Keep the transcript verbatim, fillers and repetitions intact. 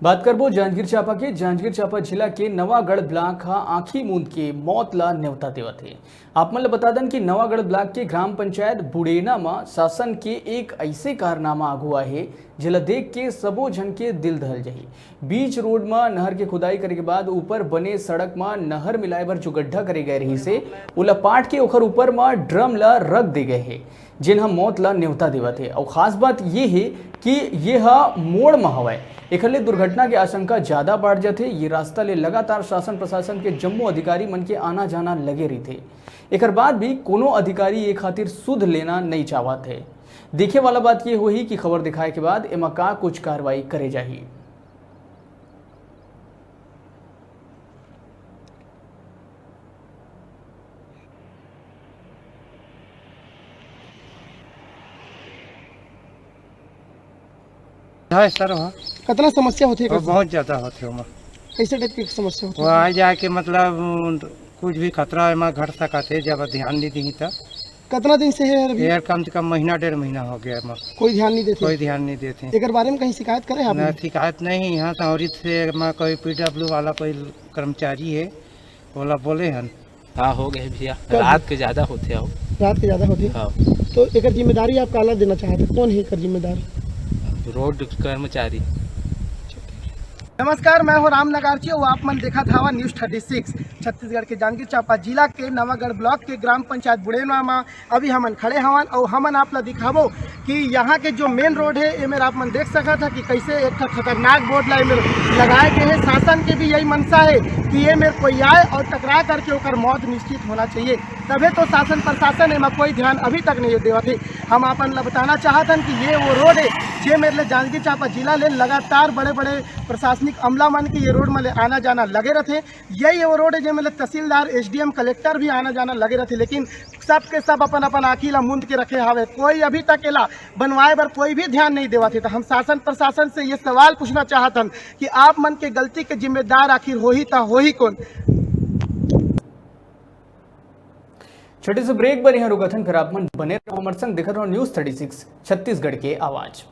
बात करबो जांजगीर चांपा के। जांजगीर चांपा जिला के नवागढ़ ब्लॉक ह आंखी मूंद के मौत ला नेवता देवत हे। आप मन ल बता दन कि नवागढ़ ब्लॉक के ग्राम पंचायत बुड़ेना म शासन के एक ऐसे कारनामा आगू आहे, जेला देख के सबो झन के दिल दहल जाही। बीच रोड म नहर के खुदाई करे के बाद ऊपर बने सड़क म नहर मिलाए बर जो गड्ढा करे गए रहिस हे, ओला पाट के ओखर ऊपर म ड्रम ल रख दे गए हे, जेन ह मौत ल नेवता देवत हे। अउ खास बात ये हे कि ये ह मोड़ म हवय, एखर ले दुर्घटना के आशंका ज्यादा बाढ़ जाथे। ये रास्ता ले लगातार शासन प्रशासन के जम्मो अधिकारी मन के आना जाना लगे रहिथे। एकर बाद भी कोनो अधिकारी ये खातिर सुध लेना नइ चाहत हे। देखे वाला बात ये होही कि खबर दिखाए के बाद एमा का कुछ कार्रवाई करे जाही। है सर, वहाँ कतना समस्या होथे वो एकर? बहुत ज्यादा होथे ओमा। कैसे टाइप की समस्या होथे? वो आ जाए के मतलब कुछ भी खतरा एमा घट सकत हे, जब ध्यान नहीं दी त। कतना दिन से है अभी? यार, कम से कम महीना डेढ़ महीना हो गया एमा। कोई ध्यान नहीं देते? कोई ध्यान नहीं देते। एकर बारे में कहीं शिकायत करे आप? ना, शिकायत नहीं। यहाँ संवरित से एमा कोई पीडब्ल्यू वाला कोई कर्मचारी है, ओला बोले हन। हाँ, हो गए भैया, कब? रात के ज्यादा होथे हो। रात के ज्यादा होथे? हाँ। तो एकर जिम्मेदारी आप काला देना चाहते, कौन है एकर जिम्मेदार? रोड कर्मचारी। नमस्कार, मैं हूं राम नगारची अउ आप मन देखत हवा न्यूज थर्टी सिक्स। छत्तीसगढ़ के जांजगीर चांपा जिला के नवागढ़ ब्लॉक के ग्राम पंचायत बुड़ेना म अभी हमन खड़े हवन अउ हमन आप ला दिखाबो कि यहाँ के जो मेन रोड है, एमेर आप मन देख सकत ह कि कैसे एक ठा खतरनाक बोर्ड ला एमेर लगाए गए है। शासन के भी यही मंशा है कि ये मेर कोई आए और टकरा करके ओकर मौत निश्चित होना चाहिए, तभे तो शासन प्रशासन एमा कोई ध्यान अभी तक नहीं देवत है। हम आपन ला बताना चाहत हन कि ये वो रोड है, जे मेर ले जांजगीर चांपा जिला ले लगातार बड़े बड़े प्रशासनिक अमला मन के ये रोड म ले आना जाना लगे रथे। यही वो रोड है, जेमे ले तहसीलदार, एसडीएम, कलेक्टर भी आना जाना लगे रथे, लेकिन सबके सब अपन अपन आँखी ला मूंद के रखे हवे। कोई अभी तक एला बनवाए बर कोई भी ध्यान नहीं देवत हे। तो हम शासन प्रशासन से ये सवाल पूछना चाहत हन कि आप मन के गलती के जिम्मेदार आखिर होही त होही कौन? छोटे से ब्रेक बर यहाँ रुकत हन, फिर आप मन बने रहो हमर संग, देखत रहो न्यूज थर्टी सिक्स छत्तीसगढ़ के आवाज।